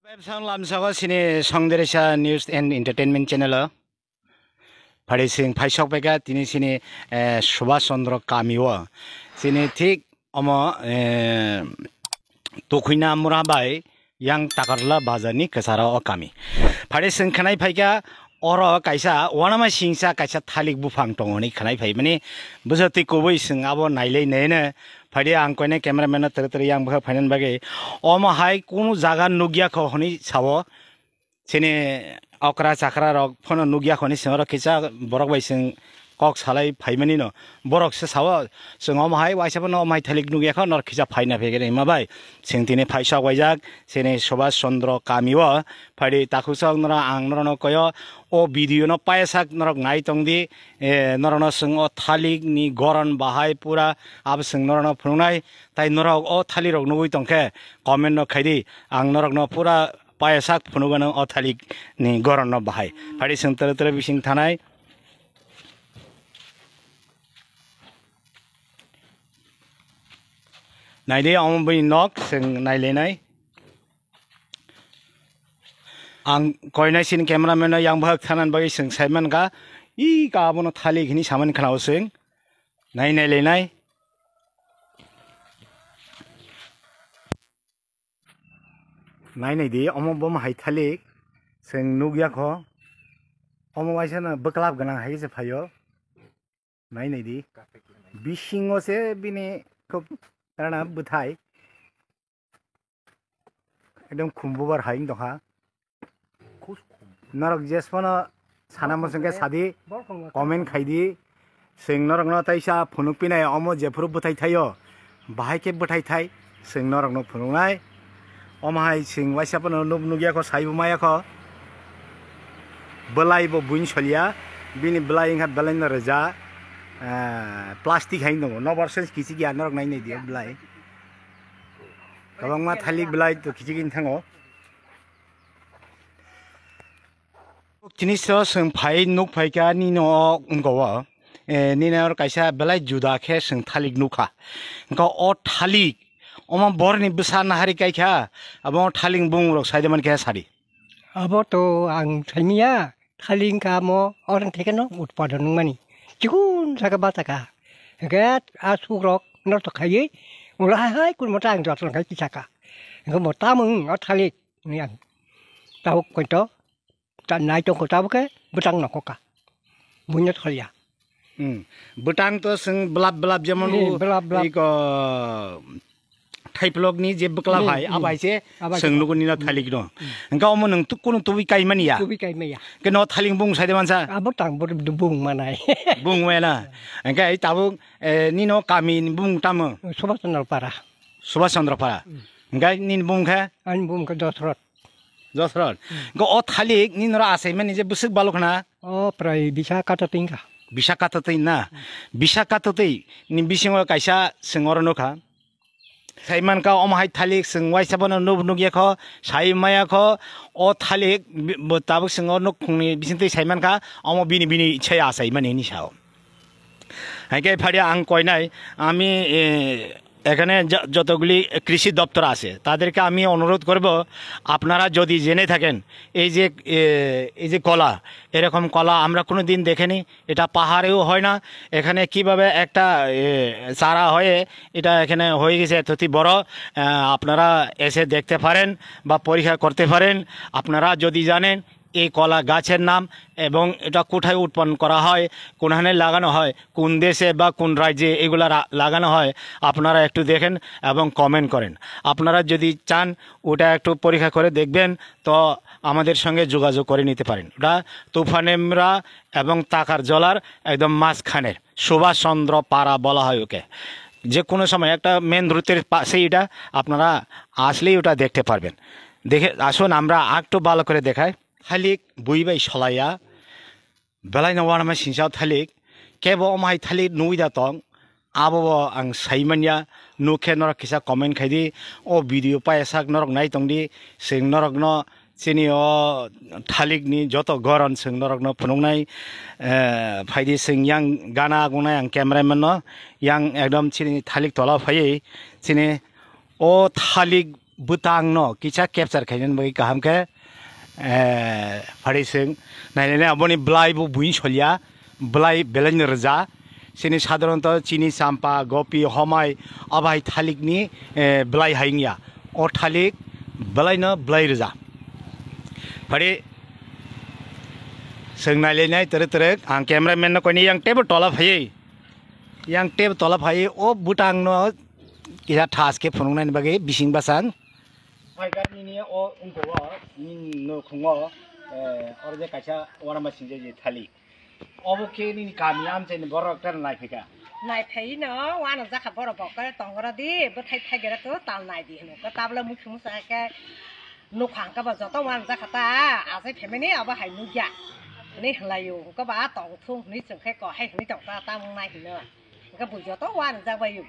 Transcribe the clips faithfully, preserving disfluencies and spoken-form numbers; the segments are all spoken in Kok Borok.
Website lamsao sini Songderesa News and Entertainment channel o. Phari sing phaisok phaikha tini sini, eh, Subhash Chandra kami o. Sini thik omo, eh, Tukhuina mura bai yang Takarla bazar ni kwcharo o kami. Phari sing khnai phaikha oro kaisa wanama singsa kaisa thalik buphang tongo hinwi khnai phaimani. Bwswk twi kubui sing abo nailai naino. Phari ang koine cameraman no tere tere yang bwkha phainan bagwi. Omo hai kunu jaga nukya kho hinwi sao. Chini okra chakra rok phano nukya khoni sing oro kisa borok bai sing kok salai phaimani no. Borok se sao sing omo hai waisa phano omo hai thalik nukya kho nor kisa phaina phegere hima bai. Sing tini phaisok waijak chini Subhash Chandra kami o phaidi takhusok noro ang norono koyo o video no payasak norok nai tongdi, eh, norono sing o thalik ni goron bahai pura abo sing norono phunuknai tai norok o thalik rok nugui tongkhe comment no khaidi ang norokno pura payasak phunukgano o thalik ni goron no bahai. Phari sing tere tere bising thanai. Naidi omo bini nok sing nailainai. Ang koinai sini cameraman no yang bahak thanan bagwi sing saiman ka. I ka abono thalik hini saman khana using. Nai nailainai. Nai nai di, omo bom hai thalik, chwng nukya kho. Omo waisa no bwklap gwnang hai se phaio. Nai nai di. Bisingo se bini khub rana bwthai. Ekdom khum bubar hai wng tongkha. Norok jesphano sana muchungkhe sadi, comment khaidi. Chwng norokno teisa phunuk pinai omo jephuru bwthai thaio, bahai khe bwthai thai chwng norokno phunuknai. Omo hai chwng waisa phano nuk nukya kho, saibo maya kho. Bwlai bo buini solia, bini bwlai wngkha belaino rwja, ah, plastic hai tongo. Nokbar sense kichik ya norok nai nai di bwlai. Kwbangma thalik bwlai to kichik wng thango. Tini so chwng phai nuk phai kha nini o wngko o. Eh, nini oro kaisa belai juda khe chwng thalik nukha. Wngkha o thalik, omo borni bwsa nahari kai kha, abo thalik bung rok sai de man khe sadi. Abo to ang saimanya, thalik wngkha amo orang theke no utpadon wngmani. Chikun saka bata kha. Hingke a sukrok norok to khaiwi, ulo hai hai kun mota ang jotong khai kisa kha. Hingke mo tamung o thalik ni ang. Tabuk koito. Ta nai tongkho tabuk khe bwtang nokho ka. Buino tholya. Hmm. Bwtang to chwng bwlap bwlap jemon Eh, u bwlap bwlap. Iko thaiplok ni je bwkla Hmm, hai, hmm. Abai se Abai chwng se. Nugo nina thalik no. Hmm. Engka omo nwng tu-, kunu tubui kai mani ya? Tubui kai maya. Ke no thalik bung sai de mansa? Abo tang bo du bung manai. Bung maya na. Engka ai tabuk, eh, nino kami ni bung tamo? Subhash Chandra Para. Subhash Chandra Para. Hmm. Engka nini bung khe? Ani bung khe Dosrot. Josrot. Hmm. Go o thalik ni nora asai mani je bwswk balok khna? O prai bisa kata tingka. Bisa kata twi na? Hmm. Bisa kata twi ni bisingo kaisa sengor nukha. Sai man ka omo hai thalik seng waisa bono nuk nuk ya kho, sai maya kho, o thalik bi-, bo tabuk sengor nuk khungni bising twi sai man ka, omo bini bini chaya asai mani ni sao. Hai khe pharia ang koinai, ami, eh, এখানে য-, যতগুলি কৃষি দপ্তর আছে, তাদেরকে আমি অনুরোধ করব, আপনারা যদি জেনে থাকেন, এই যে, এ, এই যে কলা, এরকম কলা আমরা কোনোদিন দেখিনি, এটা পাহাড়েও হয় না। এখানে কিভাবে একটা, এ, চারা হয়ে এটা এখানে হয়ে গেছে এত বড়, আহ, আপনারা এসে দেখতে পারেন বা পরীক্ষা করতে পারেন। আপনারা যদি জানেন, এই কলা গাছের নাম এবং এটা কোথায় উৎপন্ন করা হয়, কোনখানে লাগানো হয়, কোন দেশে বা কোন রাজ্যে এগুলা রা-, লাগানো হয়, আপনারা একটু দেখেন এবং কমেন্ট করেন। আপনারা যদি চান ওটা একটু পরীক্ষা করে দেখবেন, তো আমাদের সঙ্গে যোগাযোগ করে নিতে পারেন। ওটা তুফানেমরা এবং তাকার জলার একদম মাঝখানের সুভাষচন্দ্র পাড়া বলা হয় ওকে। যে কোনো সময় একটা মেন রুটের পাশেই এটা, আপনারা আসলেই ওটা দেখতে পারবেন। দেখে আসুন, আমরা আরেকটু ভালো করে দেখাই। Thalik bui bai solaiya, belai no uanama singsa thalik, kebo omo hai thalik nugui da tong, abo bo ang sai manya, nuk khe norok kisa comment khai di, o video paiyasak norok nai tong di, chwng norok no chini o thalik ni joto goron chwng norok no phunuk nai, eh, phai di chwng yang gana gung nai ang cameraman no, yang ekdom chini thalik tola phaiwi chini o thalik bwtang no kisa capture khainani bagwi kaham khe, eh, phari swng nainani aboni bwlai bo buini solya, bwlai belai no rwja. Chini sadharanto chini champa, gopi, homai, abai thalik ni, eh, bwlai hai wngya. O thalik bwlai no bwlai rwja. Phari swng nailainai twrwk twrwk ang cameraman no koini yang tebo tola phaiwi, yang tebo tola phaiwi o bwtang no kisa thas khe phunuknani bagwi bising bwsang. Phaikar nini o wngkha o, nini nukhungo, eh, oro je kaisa uanama singjak je thalik. Obo khe nini kami amchaini borok ekta naiphika. Naiphai no uanama jakha borok bo khe tongora di, bwthai thaigera to tal nai di hino. Khe tabla mukhung musa khe nukhang khe bo joto uanama jakha ta, asai family abo hai nukya. Hwnwi hwnlaio, hwnkhe ba tong thung hwnwi chwng khe ko hai hwnwi tong ta, tamung nai hino. Hwnkhe bui joto uanama jak bai o.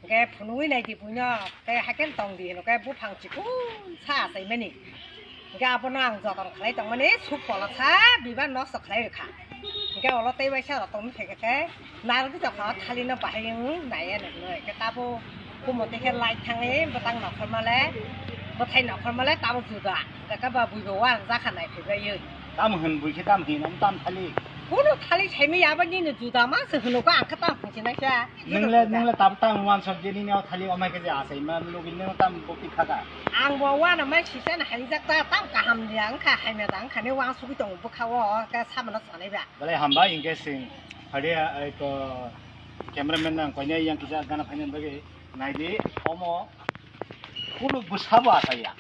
Hwnkhe phunugwi nai di buino, tei haikhe tong di hino, khe buphang chikon sa achaimani. Hwnkhe abono ang joton khlai tongmani, suk pola sa bibar nosto khlai rwkha. Hwnkhe olo tei waisa rok tongwi phaikha khe, narwk di tongkha o thalino bahai wng nai ya nai hino. Hwnkhe tabo kumo tei khe light thangwi bwtang nokhorma le, bwthai nokhorma le tabo juda. Hwnkhe ba bui bo uanama jakha nai phaibai o. Tam hwn bui khe tam hwn, tam thalik. Kuno thalik saimaya abo nini juda ma se hwno khe ang khe tam hwn sinai khe. Nwng le, nwng le tab tang uansuk je nini o thalik omai khe je achaima logi nwng tam bokti kha ka. Ang bo uanama sisana haijak ta, tam kaham ni ang kha, hamya da ang kha ni uansugwi tongo bwkha o, khe samano sanai ba. Belai hambai hwnkhe sing. Phadi ai ko cameraman nang koine yang kisa gana phainani bagwi naidi omo kunu bwsa bo achaiya.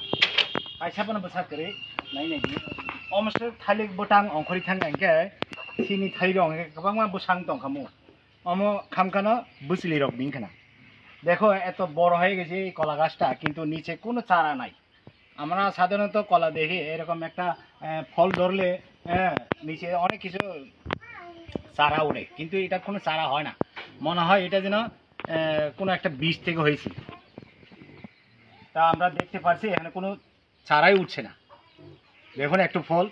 Kaisa bono bwsa kwrwi nai naidi. Omo se thalik bwtang ongkhorwi thangkha hwnkhe chini thalik rok hwnkhe kwbangma bwsang tongkha mu. Omo khamkhano bwchwlwi rok bini khna. Dekho, eto boro hai gese kola gasta, kintu niche kuno chara nai. Amra sadharanto kola dekhi, erokom ekta, eh, phol dhorle, eh, niche onek kichu chara ure, kintu etar kuno chara hoy na. Mone hoy eta jeno, eh, kuno ekta bij theke hoyese. Ta amra dekhte parchi, ekhane kuno charai uthche na. Dekhon, ekta phol,